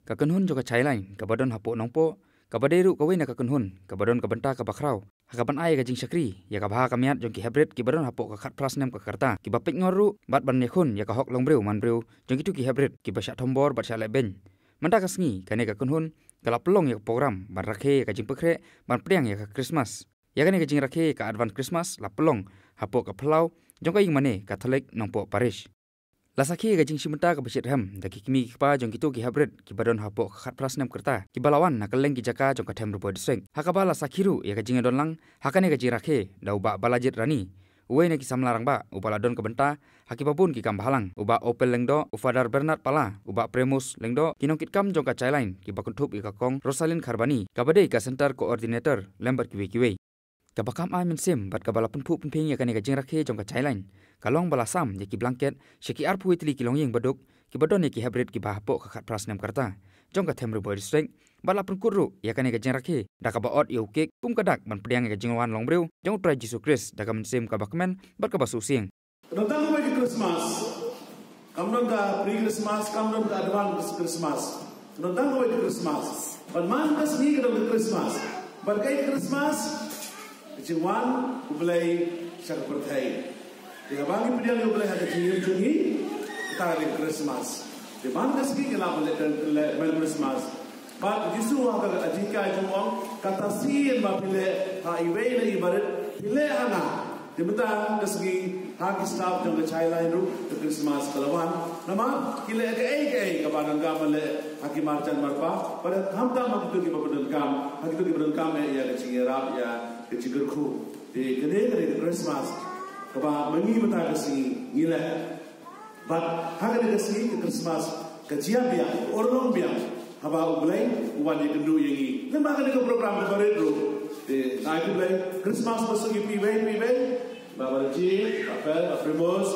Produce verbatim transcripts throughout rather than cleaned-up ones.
Ka kynhun jong ka Childline kaba don hapoh Nongpoh, kaba dei ruh kawei na ka kynhun kaba don ka bynta kaba khraw ha kaban ai ka jingshakri ïa ka bha ka miat jong ki heprit kiba don hapoh ka khatphra snem ka rta, kiba peit ngor ruh bad ban ïakhun ïa ka hok longbriew manbriew jong kito ki heprit kiba shah thombor bad shah lehbeiñ. Mynta ka sngi kane ka kynhun ka la pynlong ïa ka program ban rakhe ïa ka jingpynkhreh ban pdiang ïa ka Christmas. Ïa kane ka jingrakhe ïa ka Advance Christmas la pynlong hapoh ka phyllaw jong ka ïingmane Katholik Nongpoh Parish. La sakhi ïa ka jingshim bynta kaba shitrhem da ki kmie ki kpa jong kito ki heprit kiba don hapoh ka khatphra snem ka rta, kiba la wan na kylleng ki jaka jong ka Them Ri Bhoi District, ha kaba la sakhi ruh ïa ka jingïadon lang ha kane ka jingrakhe da u Bah Balajied Rani, uwei na ki samla rangbah uba la don ka bynta ha kiba bun ki kam bhalang, u Bah Opel Lyngdoh, u Father Bernard Pala, u Bah Premos Lyngdoh, ki nongkitkam jong ka Childline kiba kynthup ïa ka Kong Rosalin Kharbani kaba dei ka Centre Coordinator lem bad kiwei kiwei. Kaba kam ai mynsiem bad kaba la pynphuh pynphieng ïa kane ka jingrakhe jong ka Childline ka long ba la sam ïa ki blanket sha ki arphew tylli ki longïing baduk kiba don ïa ki heprit kiba hapoh ka khatphra snem ka rta jong ka Them Ri Bhoi District, bad la pynkut ruh ïa kane ka jingrakhe da kaba ot ïa u kek kum ka dak ban pdiang ïa ka jingwan longbriew jong u Trai Jisu Khrist da ka mynsiem kaba kmen bad kaba suhsieng. Ka don tang kawei ka Christmas. Kam don ka pre Christmas, kam don ka advance Christmas. Ka don tang kawei ka Christmas. Bad man ka sngi ka don ka Christmas. Bad kaei ka Christmas? Ka jingwan U Blei sha ka pyrthei. Te haba ngi pdiang ïa U Blei ha ka jingim jong ngi, kata ka dei ka Christmas. Te man ka sngi ngi lah ban leh, leh, leh Christmas. Bad Jisu ha ka jinghikai jong u ong, kata sien ba phi leh ha iwei na i barit, phi leh ha nga. Te mynta ka sngi ha ki staff jong ka Childline ruh ka Christmas ka la wan. Namar ki leh kaei kaei kaba donkam ban leh ha ki marjan marpa. Bad khamtam ha kito kiba donkam, ha kito kiba donkam eh ïa ka jingïarap ïa ka jingkyrkhu. Te kane ka dei ka Christmas kaba ma ngi mynta ka sngi ngi leh. Bad ha kane ka sngi ka Christmas ka jia biang, ka urlong biang haba U Blei u wan ïakynduh ïa ngi. Lem bad kane ka program kaba rit ruh. Te nga ai khublei, Christmas basuk ïa phi iwei pa iwei. Bah Balajied, Bah Opel, Bah Premos,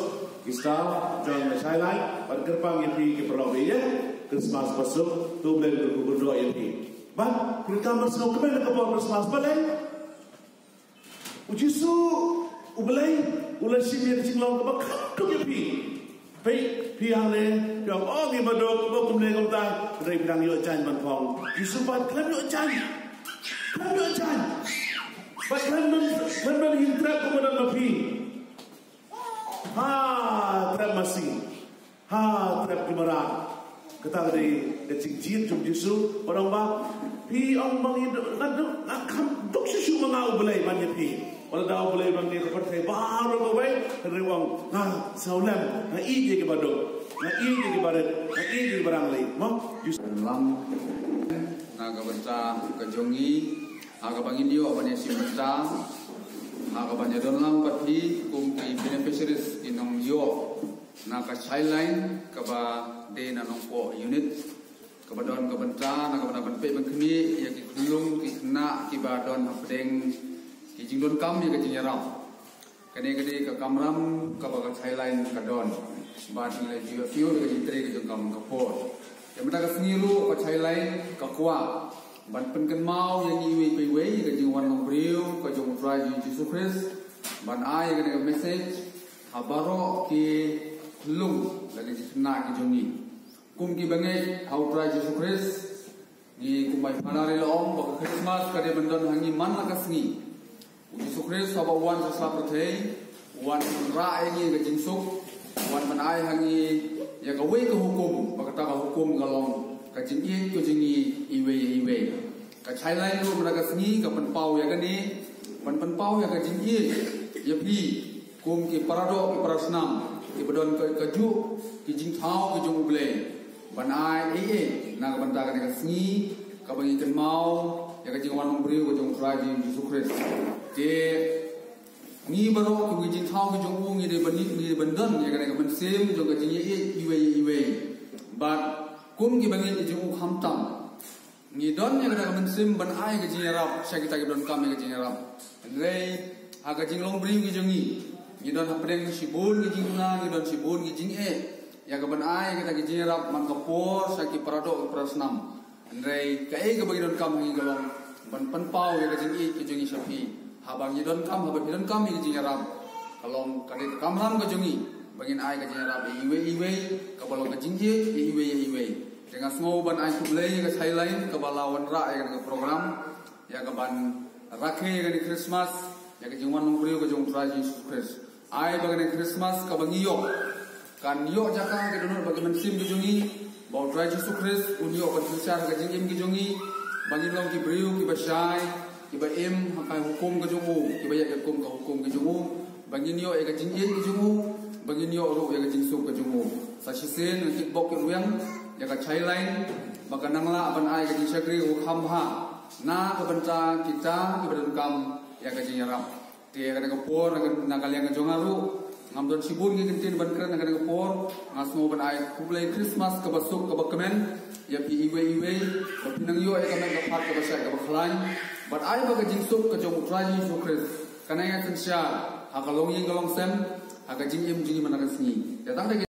ki staff jong ka Childline, bad kyrpang ïa phi ki paralok ïa. Christmas basuk, to U Blei un kyrkhu kyrdoh ïa phi. Bad phi donkam ban sngewkmen ïa ka por Christmas balei? U Jisu U Blei u la shim ïa ka jinglong kaba kham duk ïa phi. Peit phi hangne, phi ong, oh, ngi baduk, ba kumne kumtai. Hynrei phi dang ïoh jaiñ ban phong. Jisu pat khlem ïoh jaiñ. Khlem ïoh jaiñ. Bad khlem don, khlem don hyntrep kumba don ma phi. Ha trep masi. Ha trep ki mrad. Kata ka dei ka jingjied jong Jisu. Ba ong ba, phi ong ba ngi duk, nga duk, nga kham duk shuh shuh ma nga U Blei ban ïa phi. Wat la da U Blei ban ïa ka pyrthei baroh kawei, hynrei u ong nga sngewlem, nga ïeit ïa ki baduk, nga ïeit ïa ki barit, nga ïeit ïa ki barangli. Mo? Jisu. Lam na ka bynta ka jong ngi, ha kaba ngin ïoh ban ïashim bynta, ha kaba ïadon lang bad phi kum ki beneficiaries, ki nongïoh na ka Childline kaba dei na Nongpoh Unit, kaba don ka bynta na kaba na ban peit ban khmih ïa ki khyllung ki khynnah kiba don hapdeng ki jingdonkam ïa ka jingïarap. Kane ka dei ka kamram kaba ka Childline ka don. Bad ngi la ju ïoh ïa ka jingtrei ka jong ka man ka por. Te mynta ka sngi ruh ka Childline ka kwah ban pynkynmaw ïa ngi iwei pa iwei ïa ka jingwan longbriew ka jong U Trai Jisu Khrist. Ban ai ïa kane ka message ha baroh ki khyllung lane ki khynnah ki jong ngi. Kum ki bangeit ha U Trai Jisu Khrist, ngi kumba i Phadar i la ong ba ka Christmas ka dei ban don ha ngi man la ka sngi. U Jisu Khrist haba u wan sha sla pyrthei, u wan ban rah ïa ngi ka jingsuk, u wan ban ai ha ngi ïa kawei ka hukum, ba kata ka hukum ka long ka jingïeit ka jong ngi iwei ïa iwei. Ka Childline ruh mynta ka sngi ka pynpaw ïa kane, ban pynpaw ïa ka jingïeit ïa phi kum ki paradoh ki parasnam kiba don ka, kajuh ki jingthaw ki jong U Blei ban ai ei ei na ka bynta kane ka sngi kaba ngi kynmaw ïa ka jingwan longbriew ka jong U Trai Jisu Khrist. Te ngi baroh kum ki jingthaw ki jong u ngi dei ban, ngi dei ban don ïa kane ka mynsiem jong ka jingïeit iwei ïa iwei. Bad kum ki bangeit ki jong u khamtam ngi don ïa kata ka mynsiem ban ai ka jingïarap sha kita ki donkam ïa ka jingïarap. Hynrei ha ka jinglong briew ki jong ngi, ngi don hapdeng shibun ki jingduna, ngi don shibun ki jingeh ïa ka ban ai kita ki jingïarap man ka por sha ki paradoh ki parasnam. Hynrei kaei kaba ngi donkam ha ngi ka long ban pynpaw ïa ka jingïeit ka jong ngi sha phi. Haba ngi donkam, haba phi donkam ïa ka jingïarap, ka long ka dei ka kamram ka jong ngi ba ngin ai ka jingïarap ïa iwei ïa iwei, kaba long ka jingïeit ïa iwei ïa iwei. Te nga sngew ban ai khublei ïa ka Child Line kaba la wanrah ïa ka program, ïa kaban rakhe ïa kane Christmas, ïa ka jingwan long briew ka jong U Trai Jisu Khrist. Ai ba kane Christmas kaba ngi ïoh kan ïoh jaka ka dohnud bad ki mynsiem ki jong ngi, ba U Trai Jisu Khrist un ïoh ban synshar ka jingim ki jong ngi, ba ngin long ki briew kiba shai, kiba im ha ka hukum ka jong u, kiba ïaid katkum ka hukum ka jong u, ba ngin ïoh ïa ka jingïeit ka jong u, ba ngin ïoh ruh ïa ka jingsuk ka jong u. Sa shisien nga kitbok kitrwiang ïa ka Child Line ba kan nang lah ban ai ka jingshakri kaba kham bha na ka bynta kita kiba donkam ïa ka jingïarap. Te ha kane ka por, na ka, na ka liang ka jong nga ruh, ngam don shibun ki kyntien ban kren ha kane ka por. Nga sngew ban ai khublei Christmas kaba suk kaba kmen ïa phi iwei iwei, ba phin nang ïoh ïa ka met ka phad kaba shait kaba khlaiñ, bad ai ba ka jingsuk ka jong U Trai Jisu Khrist kan nang ïa synshar ha ka longïing ka longsem, ha ka jingim jong ngi man la ka sngi. Te tang da